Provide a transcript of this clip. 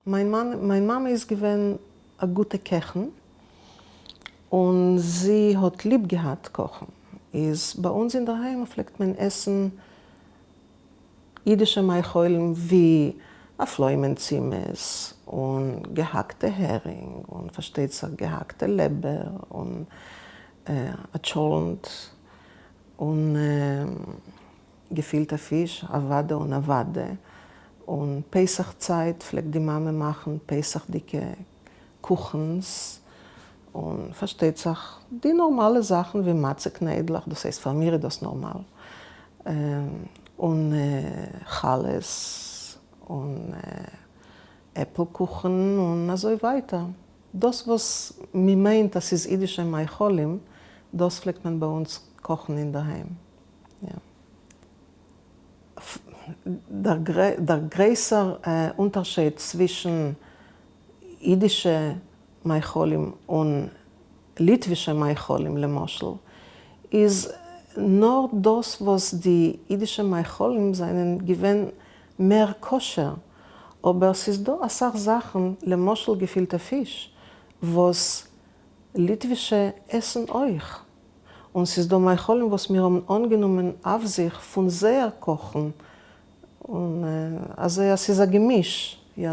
מיין מיין מאמע איז געווען א גוטע קעכין און זי האט ליב געהאט קאכן, איז ביי אונז אינדערהיים פלעגט מען עסן אידישע מאכלים ווי א פלוימען צימעס און געהאקטע הערינג און פארשטייט זיך געהאקטע לעבער און א טשולנט און געפילטע פיש, אוואדע און אוואדע, און פסח צייט פלעגט די מאמע מאכן פסח'דיגע קוכנס, און פארשטייט זיך די נארמאלע זאכן ווי מצה קניידלעך, דאס הייסט פאר מיר איז דאס נארמאל, און חלות, און עפל קוכן, און אזוי ווייטער. דאס וואס מ'מיינט אז ס'איז אידישע מאכלים, דאס פלעגט מען ביי אונז קאכן אינדערהיים. דער גרעסער אונטערשייד צווישן אידישע מאכלים און ליטווישע מאכלים למשל, איז נאר דאס וואס די אידישע מאכלים זענען געווען מער כשר, אבער ס'איז דא אסאך זאכן, למשל געפילטע פיש, וואס ליטווישע עסן אויך. און ס'איז דא מאכלים וואס מיר האבן אנגענומען אויף זיך פון זייער קאכן, און אזוי אז ס'איז א געמיש, יא.